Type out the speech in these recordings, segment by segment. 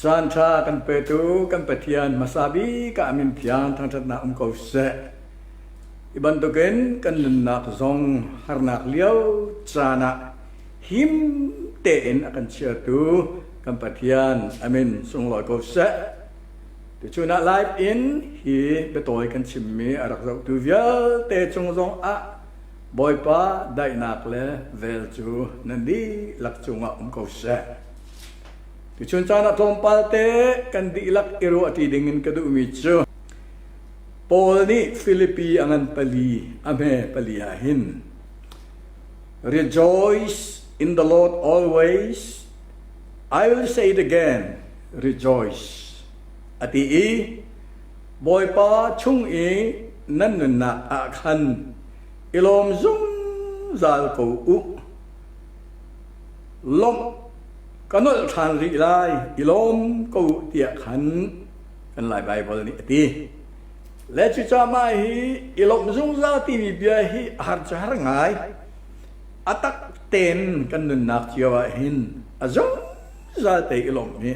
Caan ṭha kan petu kan Pathian hmasa bik ah min thiang thangṭhatnak um ko seh. Hi bantukin kan nunnak zong harnak lio caan ah him tein a kan chiatu kan Pathian a min sunglawi ko seh. Tuchun ah live in hi biatawi kan chimmi a rak zohtu vialte cung zong ah Bawipa daihnak le vel cu nan dihlak cungah um ko seh. Tuchun caan ah tlawmpal te kan dihlak i ruahṭi dingin ka duhmi cu Paul nih Filipi a ngan pali a hme pali ah hin Rejoice in the Lord always. I will say it again, rejoice. A ti i Bawipa chung i nan nunnak ah khan i lawm zungzal ko u. Lawmh ka nolh ṭhan rih lai, i lawm ko u tiah khan kan Lai Baibal nih a ti. Le cucaah mah hi i lawmh zungzal timi bia hi a har cu har ngai. A tak tein kan nunnak cio ah hin a zungzal te i lawmh hi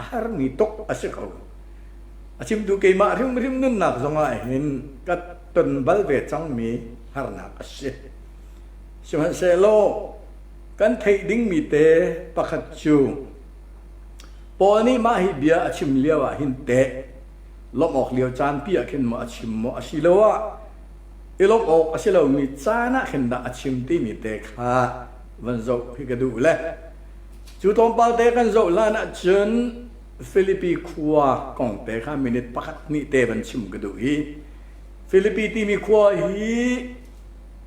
a harmi tuk a si ko. A chimtu keimah hrimhrim nunnak zongah hin ka ton bal ve cangmi harnak a si. Sihmanhsehlaw kan theih dingmi te pakhat cu Paul nih mah hi bia a chim lio ah hin teh lawmh awk lio caan pi ah khin maw a chim maw asiloah i lawmh awk a si lomi caan ah khin dah a chim timi te kha van zoh hi ka duh le cu tlawmpal te kan zoh hlan ah cun Filipi khua kong te kha minute pakhat hnih te van chim ka duh i Filipi timi khua hi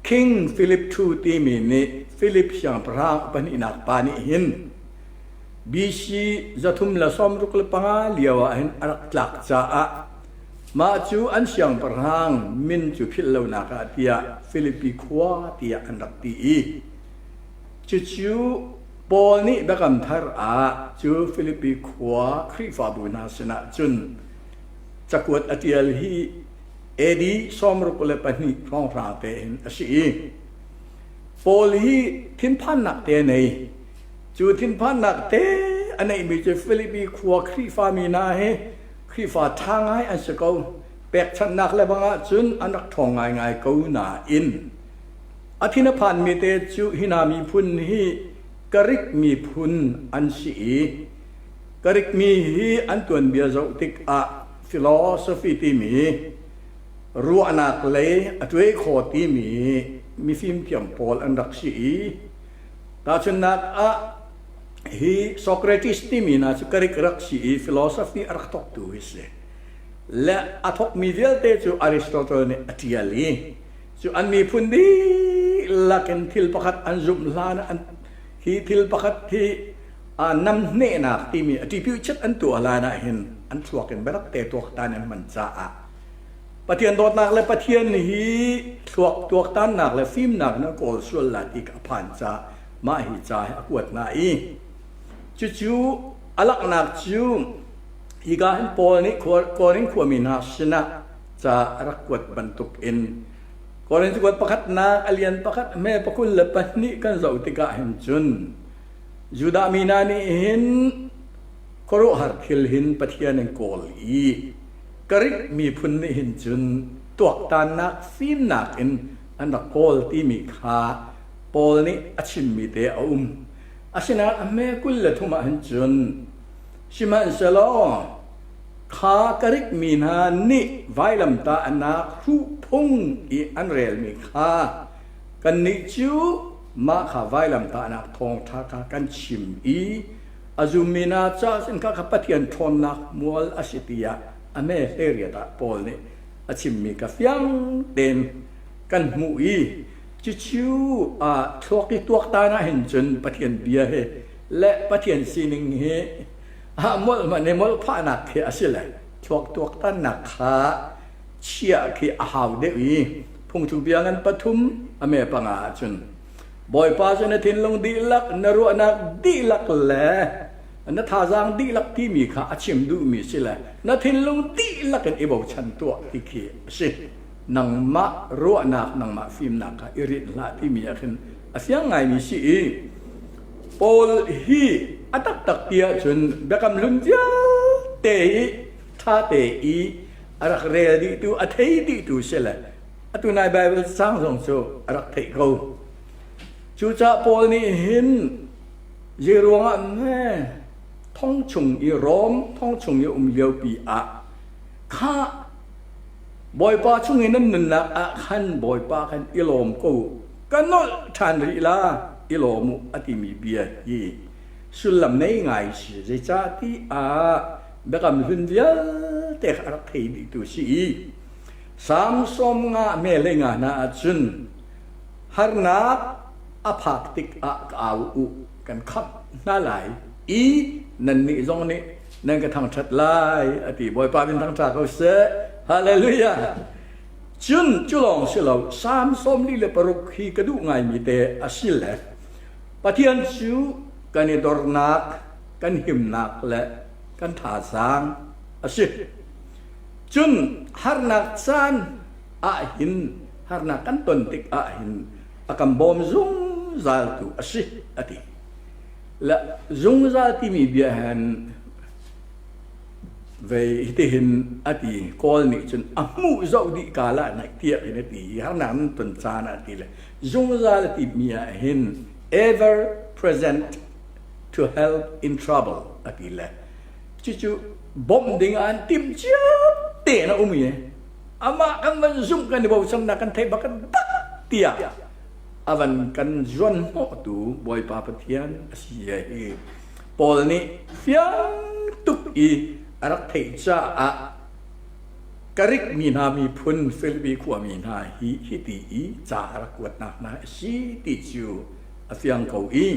King Philip II timi nih Philip siangpahrang pahnihnak pa nih hin BC 365 lio ah hin a rak tlak caah mah cu an siangpahrang min cu philh lonak ah tiah Philippi khua tiah an rak ti i cucu Paul nih Biakam Thar ah cu Philippi khua Khrihfabu hna sinah cun cakuat a ṭial hi AD 62 hrawnghrang te hin a si i Paul hi thinphannak te a nei. Cu thinphannak te a neihmi cu Filipi khua Khrihfami hna hi Khrihfa ṭha ngai an si ko. Pekchanhnak le bang ahcun an rak ṭhawng ngaingai ko nain a thin a phanmi te cu hi hna miphun hi Karik miphun an si i Karik mi hi an tuanbia zoh tikah philosophy timi ruahnak lei a tuai kho timi mifimthiam pawl an rak si i tahchunhnak ah hi Socrates timi hna cu Greek rak si i philosophy a rak thawktu hi si le a thawkmi vialte cu Aristotle nih a ṭial i cu an miphun dihlak in thil pakhat an zumh hlan an hi thil pakhat hi namhnehnak timi a ṭipiuchet an tuah hlan ah hin an thluak in biatak te tuaktan an hman caah Pathian dawtnak le Pathian hi thluak tuaktannak le fimnak in a kawl sual lai ti a phan caah mah hi ca hi a kuat hna i cucu a laknak cu hika hin Paul nih Korin khuami hna sinah ca a rak kuat bantuk in Korin cakuat pakhatnak a lian pakhat hme pakul le pahnih kan zoh tikah hin cun Judah mi hna nih hin khuaruahhar thil hin Pathian an kawl i Karik miphun nih hin cun tuaktannak fimnak in an rak kawl timi kha Paul nih a chimmi te a um. Asinain a hme 23 ah hin cun sihmanhsehlaw kha Karik mi hna nih vailamtahnak hruhphung i an relmi kha kannih cu Mah kha vailamtahnak thawngṭha kha kan chim i a zummi hna caah cun khakha Pathian ṭhawnnak mual a si tiah a hme 18 ah Paul nih a chimmi kha fiang tein kan hmuh i cucu thluak i tuaktan ah hin cun Pathian bia he le Pathian sining hi molh hmanh i molh phahnak khi a si le thluak tuaktannak kha chiah khi a hau deuh i phungthluk bia ngan pathum a me panga ahcun Bawipa cu na thinlung dihlak na ruahnak dihlak le na thazaang dihlak timi kha a chim duhmi si le na thinlung dihlak in i bochan tuah ti khi a si. Nangmah ruahnak nangmah fimnak kha i rinh hlah timi ah khin a fiang ngaimi si i Paul hi. A taktak ti ahcun biakam hlun vialte hi ṭhate i a rak rel dihtu, a thei dihtu si le atu nai Baibal cang zong cu a rak theih ko. Cucaah Paul nih hin zei ruangah nge thong chung i Rom thong chung i um liopi ah kha Bawipa chung i nan nunnak ah khan Bawipa khan i lawm ko ka nolh ṭhan rih la i lawm u a timi bia hi sullam nei ngai si zeicah ti ah biakam hlun vialte kha a rak thei dihtu si i Salm 50 hme nga hna ah cun harnak a phak tik ah ka au u kan khamh hna lai i nannih zong nih nan ka thangṭhat lai a ti. Bawipa min thangṭha ko seh. Hallelujah. Cun cu lawng si lo, Salm 46 hi ka duh ngaimi te a si le Pathian cu kan i dornak, kan himnak le kan thazaang a si. Cun harnak caan ahhin harnak kan ton tik ahhin a kan bawm zungzaltu a si a ti. Le zungzal timi bia hen vei hitihin a ti Kawl nih cun a hmuh zoh dih ka la naih tiah hin a ti i harnak nan ton caan ah ti le zungzal a timi ah hin ever present to help in trouble a ti le cucu bawmh ding ah an timh cia tein a um i amah kan van zumh kan i bochannak kan theih bak bak tiah a van kan zuan hnawhtu Bawipa Pathian a si hi Paul nih fiang tuk i a rak theih caah Karik mi hna miphun Filipi khuami hna hi hiti i ca a rak kuatnak hna a si ti cu a fiang ko i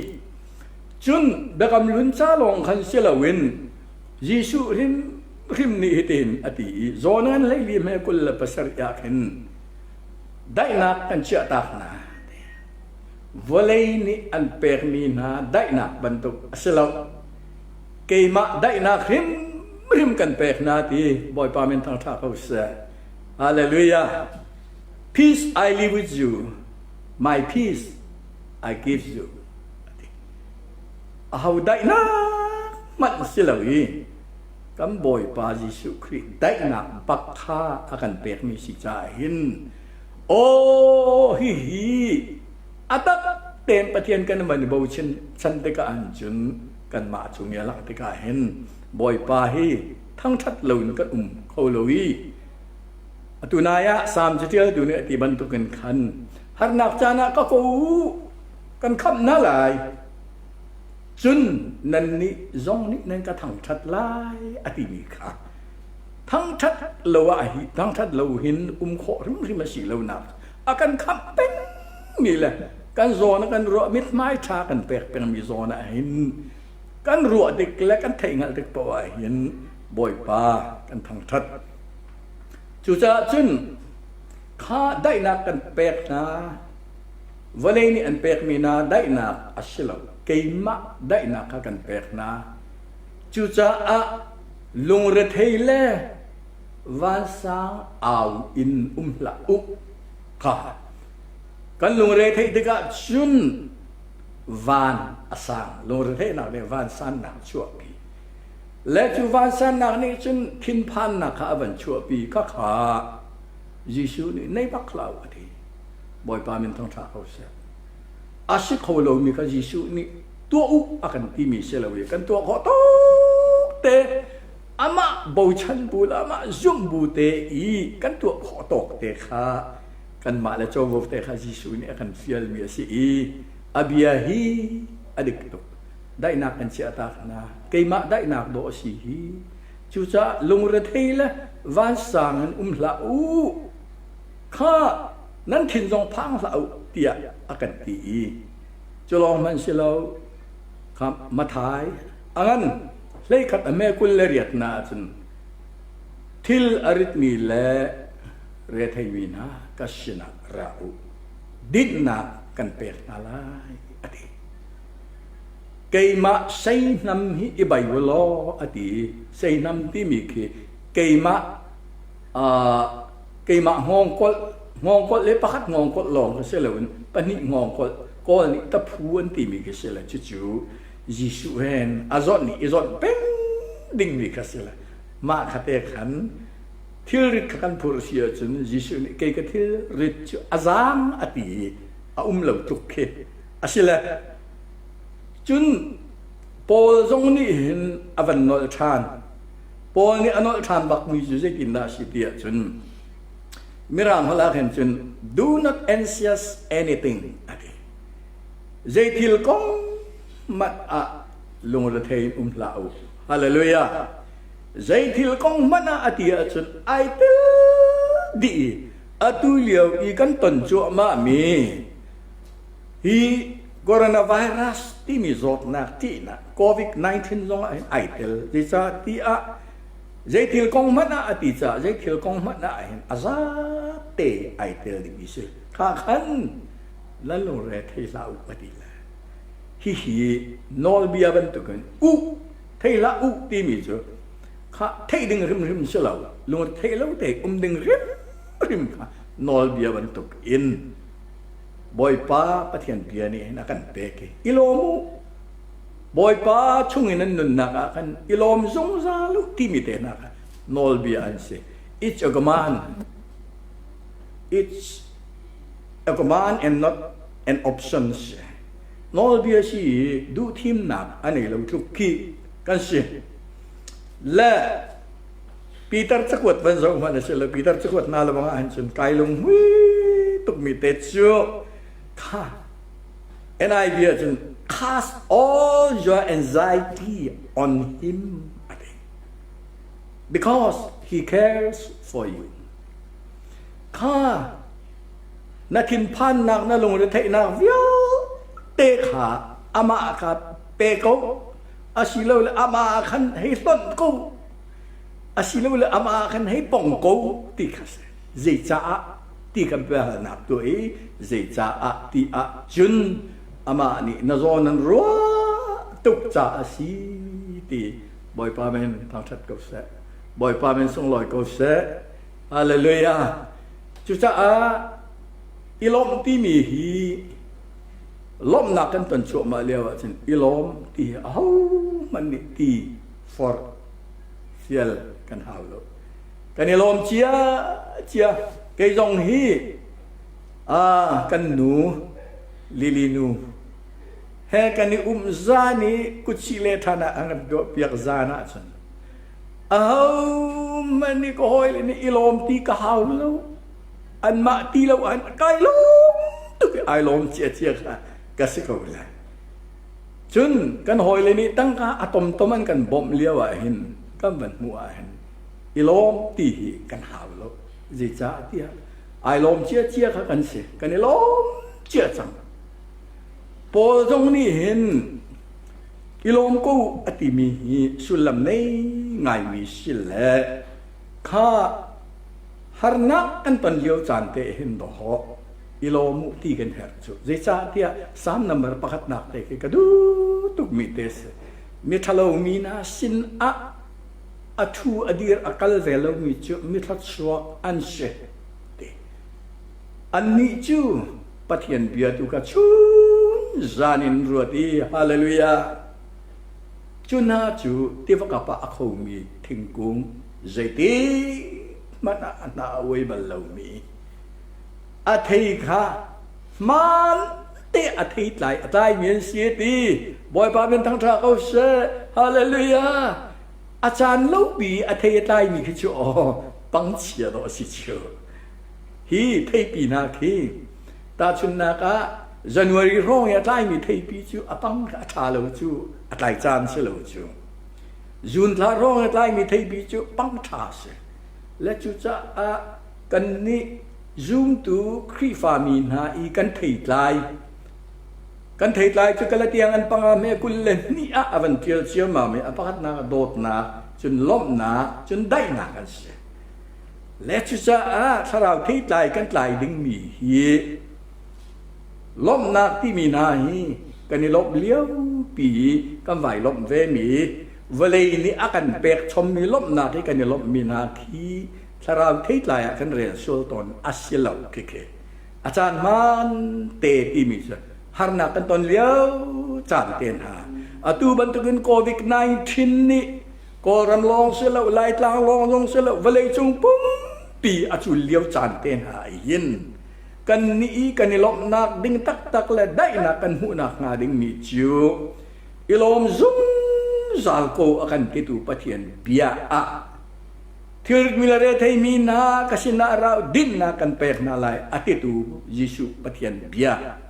cun biakam hlun ca lawng khan si loin Jesuh hrimhrim nih hitin a ti i Jonan 14 hme 27 ah khin daihnak kan chiahtak hna. Vawlei nih an pekmi hna daihnak bantuk a si lo. Keimah daihnak hrimhrim kan pek hna ti Bawipa min thangṭha ko seh. Hallelujah. Peace I live with you. My peace I give you. Aho daihnak hmanh si lo i kan Bawipa Jesuh Khrih daihnak bak kha a kan pekmi si caah hin aw hihi a tak tein Pathian kan van i bochan chan tikah ahcun cun kanmah cung i a langh tikah hin Bawipa hi thangṭhat loin kan um kho lo i atu nai ah Salm caṭialtu nih a ti bantukin khan harnak caan ah ka ko u kan khamh hna lai cun nannih zong nih nan ka thangṭhat lai a timi kha thangṭhat lo ah hi thangṭhat lo hin um khawh hrimhrim a si lonak a kan khamh pengmi le kan zawn a kan ruah mithmai ṭha kan pek pengmi zawn ah hin kan ruah tik le kan theih hngalh tik paoh ah hin Bawipa kan thangṭhat. Cucaah cun kha daihnak kan pek hna vawlei nih an pekmi hna daihnak a si lo keimah daihnak kha kan pek hna cucaah lungrethei le vansang au in um hlah u kha kan lungre theih tikah cun van a sang lungretheihnak nih vansannak chuahpi le cu vansannak nih cun thinphannak kha a van chuahpi kha kha Jesuh nih nei bak hlah u a ti Bawipa min thangṭha ko seh. A si kho lomi kha Jesuh nih tuah u a kan timi si lo i kan tuah khawh tawk te amah bochan bu le amah zumh bu te i kan tuah khawh tawk te kha kanmah le covo te kha Jesuh nih a kan fialmi a si i a bia hi a dik tuk. Daihnak kan chiah tak hna. Keimah daihnak dawh a si hi. Cucaah lungrethei le vansang in um hlah u. Kha nan thin zong phang hlah u tiah a kan ti i cu lawng hmanh si lo kha Mathai a ngan 11 a me 28 na ahcun thil a ritmi le retheimi hna ka sinah ra u dinhnak kan pek hna lai a ti keimah seihnam hi i bai u law a ti seihnam timi khi keimah keimah hngawngkolh hngawngkolh le pakhat hngawngkolh lawng khi si loin pahnih hngawngkolh kawl nih taphu an timi khi si le cucu. Jesuh hen a zawnh i zawnh peng dingmi kha si le mah kha te khan thilrit kha kan phurh si ahcun Jesuh nih kei ka thilrit cu a zaang a ti i a um lo tluk khi a si le cun Paul zong nih hin a van nolh ṭhan. Paul nih a nolh ṭhan bakmi cu zeitindah a si ti ahcun Mirang holh ah khin cun do not anxious anything a ti. Zei thil kong hmanh ah lungrethei in um hlah u. Hallelujah. Zei thil kong hmanh ah a ti ahcun ai tel dih i atu lio i kan ton cuahmahmi hi coronavirus timi zawtnak ṭihnak COVID-19 zong ah hin ai tel. Zeicah ti ah zei thil kong hmanh ah a ti caah zei thil kong hmanh ah hin a zate ai tel dingmi si. Kha khan nan lungre thei hlah u a ti le. Hihi nawlbia bantukin u thei hlah u timi cu kha theih ding hrimhrim si lo lungre thei lo te um ding hrimhrim kha nawlbia bantuk in Bawipa Pathian bia nih hin a kan pek i i lawm u. Bawipa chung in an nunnak ah khan i lawm zungzal u timi te hna kha nawlbia an si. It's a command. It's a command and not an option si. Nawlbia si i duhthimnak a nei lo tluk khi kan si. Le Peter cakuat van zoh hmanh a si lo. Peter cakuat na lawng ah cun kai lungmui tukmi te cu kha NIV ah cun cast all your anxiety on him a ti. Because he cares for you. Kha na thinphannak na lungretheihnak vialte kha amah kha pe ko asilole amah khan hei hlonh ko asilole amah khan hei pong ko ti kha si. Zeicaah ti kan biahalnak tuah i zeicaah ti ah cun amah nih na zawn an ruah tuk caah a si ti Bawipa men thangṭhat ko seh. Bawipa men sunglawi ko seh. Hallelujah. Cucaah i lawmh timi hi lawmhnak kan ton cuahmah lio ahcun i lawm ti hi ahohmanh nih ti forh fial kan hau lo. Kan i lawm cia cia. Kei zong hi ah kan nu Lily nu he kan i um zan i kutsih le ṭhan ah an kan tuahpiak zan ahcun ahohmanh nih ka hawile nih i lawm ti ka hau lo. Anmah ti lo an kai lawm tuk i ai lawm cia cia kha ka si ko lai. Cun kan hawile nih tangka a tomtom an kan bawmh lio ah hin kan van hmuh ah hin i lawm ti hi kan hau lo. Zeicah tiah ai lawm cia cia kha kan si. Kan i lawm cia cang. Paul zong nih hin i lawm ko a timi hi sullam nei ngaimi si le kha harnak kan ton lio caan te hin dawh i lawm u ti kan herh cu. Zeicahtiah Psalm number pakhatnak te khi ka duh tukmi te si. Mi ṭhalo mi hna sin ah a ṭhu a dir a kal ve lomi cu mithluachuak an si ti. Annih cu Pathian bia tu kha chun zan in ruat i hallelujah. Cu hna cu tiva kap ah a khomi thingkung zeitik hmanh ah a hna a uai bal lomi a thei kha hmaan te a thei tlai a tlaimi an si ti Bawipa min thangṭha ko seh hallelujah a caan lopi a thei a tlaimi khi cu aw pangchia dawh a si cu hi theipi hna khi tahchunhnak ah January hrawng i a tlaimi theipi cu a pang a ṭha lo cu a tlai caan si lo cu June thla hrawng i a tlaimi theipi cu pang ṭha a si le cucaah kannih zumtu Khrihfami hna i kan theitlai kan theitlai cu Galatiang an panga hme 22 ah a van ṭial ciammam i a pakhatnak ah dawtnak cun lawmhnak cun daihnak an si. Le cucaah thlarau theitlai kan tlai dingmi hi lawmhnak timi hna hi kan i lawmh liopi i kan vai lawmh vemi vawlei nih a kan pek chommi lawmhnak hi kan i lawmhmi hna khi thlarau theitlai ah kan rel sual tawn a si lo khikhi. A caan hmaan te timi cu harnak kan ton lio caan te hna. Atu bantukin COVID-19 nih Kawlram lawng si lo, Laitlang lawng zong si lo, vawleicung pumpi a cul lio caan te hna hin kan nih i kan i lawmhnak ding taktak le daihnak kan hmuhnak hnga dingmi cu i lawm zungzal ko a kan titu Pathian bia ah thilritmi le retheimi hna ka sinah rau dinnak kan pek hna lai a titu Jesuh Pathian bia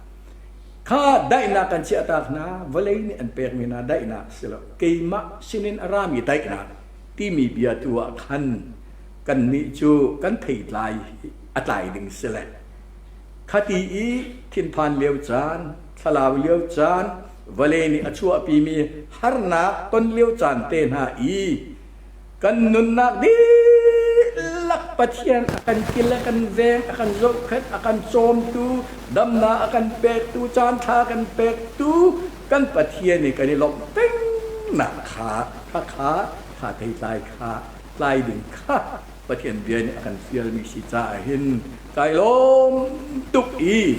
kha daihnak kan chiahtak hna. Vawlei nih an pekmi hna daihnak si lo, keimah sinin a rami daihnak timi bia tu ah khan kannih cu kan theitlai a tlai ding si le khati i thinphan lio caan, thlalau lio caan, vawlei nih a chuahpimi harnak ton lio caan te hna i kan nunnak dihlak Pathian a kan kil, a kan veng, a kan zohkhenh, a kan cawmtu, damnak a kan pektu, caanṭha a kan pektu kan Pathian i kan i lawmh pengnak kha kha kha kha theitlai kha tlai ding kha Pathian bia nih a kan fialmi si caah hin kai lawm tuk i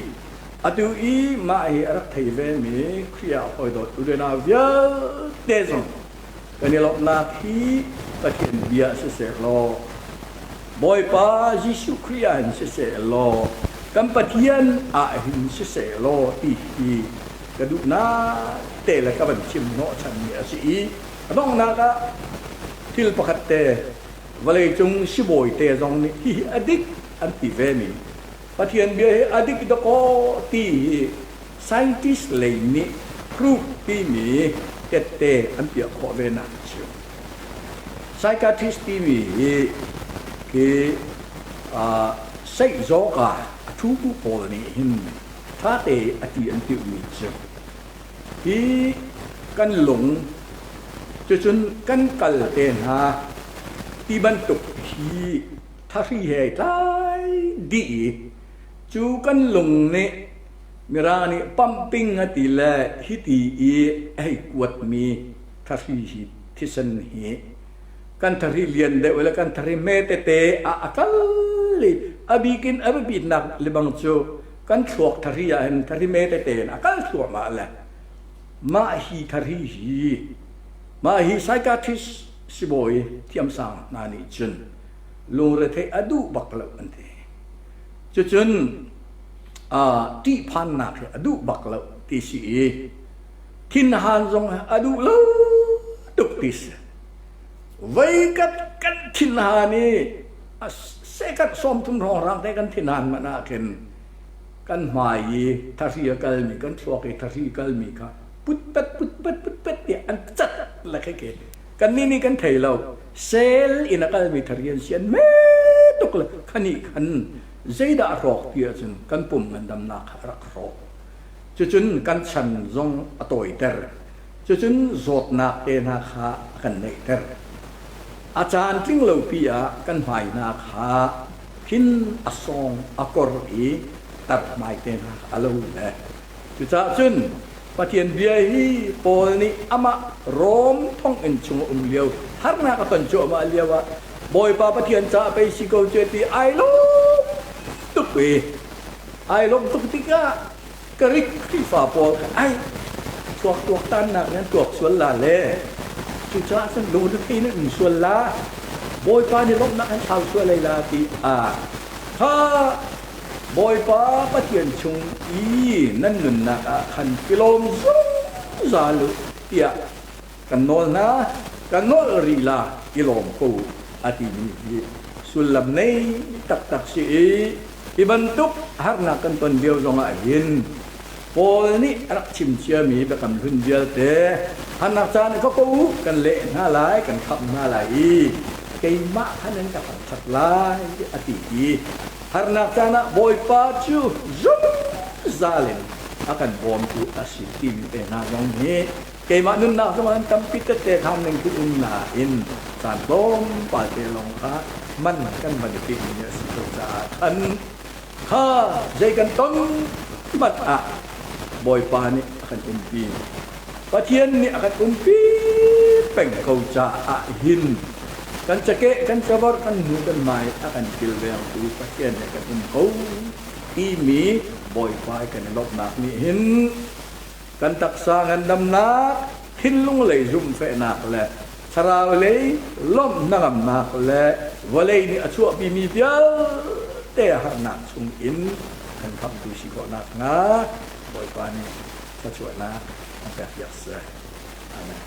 atu i mah hi a rak thei vemi Khrih ah hawidawt u le nau vialte zong kan i lawmhnak hi Pathian bia siseh law Bawipa Jesuh Khrih ah hin siseh law kan Pathian ah hin siseh law ti hi ka duhnak te le ka van chim hnawhchanmi a si i a donghnak ah thil pakhat te, vawleicung sibawi te zong nih hihi a dik an ti vemi, Pathian bia hi a dik dakaw ti hi scientist lei nih proof timi tette an piah khawh ve nak cu psychiatrist timi hi khi seihzawka a thutu pawl nih hin ṭhate a ti an tiuhmi cu hi kan lung cucun kan kal te hna ti bantuk hi thahri he ai tlai dih i cu kan lung nih Mirang nih pumping a ti le hiti i a hei kuatmi thahri hi, thisen hi kan thahri lian deuh le kan thahri hme tete ah a kal i a bikin a biapitnak lebang cu kan thluak thahri ah hin thahri hme tete in a kal thluahmah le mah hi thahri hi, mah hi psychiatrist sibawi thiamsang hna nih cun lungretheih a duh bak lo an ti. Cucun ṭihphannak hi a duh bak lo ti si i thinhan zong a duh lo tuk ti si. Voikhat kan thinhan i second 30 hrawnghrang te kan thinhan hmanh ah khin kan hmai i thahri a kalmi, kan thluak i thahri kalmi kha putpet putpet putpet tiah an cat le khi khi kannih nih kan thei lo. Cell in a kalmi thahri an si, an hme tuk le khani khan zeidah a hrawk ti ahcun kan pum ngandamnak kha a rak hrawk. Cucun kan chan zong a tawiter. Cucun zawtnak te hna kha a kan neihter. A caan tling lopi ah kan hmai hna kha thin a sawng a kor i tarhmai te hna kha a lo le. Cucaah cun Pathian bia hi Paul nih amah Rom thonginn chung a um lio harnak a ton cuahmah lio ah Bawipa Pathian caah pei si ko cu ti ai lawm tuk i ai lawmh tuk tikah Greek Khrihfa pawl kha ai tuak tuaktannak in an tuak sual la le cucaah cun lungre in an um sual la, Bawipa nih lawmhnak an thlau sual lai la ti ah kha Bawipa Pathian chung i nan nunnak ah khan i lawm zungzal u tiah kan nawl hna, ka nawl rih la, i lawm ko u a timi hi sullam nei taktak si i hi bantuk harnak kan ton lio zongah hin Paul nih a rak chim ciami biakam hlun vialte harnak caan ka ko u, kan leh hna lai, kan khamh hna lai i keimah kha nan ka thangṭhat lai a ti i harnak caan ah Bawipa cu zungzal in a kan bawmtu a si timi te hna zong hi keimah nunnak zong an tampi tette kham ning khi um nain caan tlawmpal te lawng kha man kan van i timmi a si ko caah khan kha zei kan ton hmanh ah Bawipa nih a kan umpi, Pathian nih a kan umpi peng ko caah hin kan cakeh kan cavorh kan hnu kan hmai a kan kilvengtu Pathian he kan um ko timi Bawipa i kan i lawmhnak nih hin kan taksa ngandamnak. Thinlung lei zumhfehnak le thlarau lei lawmh hnangamnak le vawlei nih a chuahpimi vialte harnak chung in kan khamhtu si khawh nakhnga Bawipa nih thluachuahnak an pekpiak seh. Amen.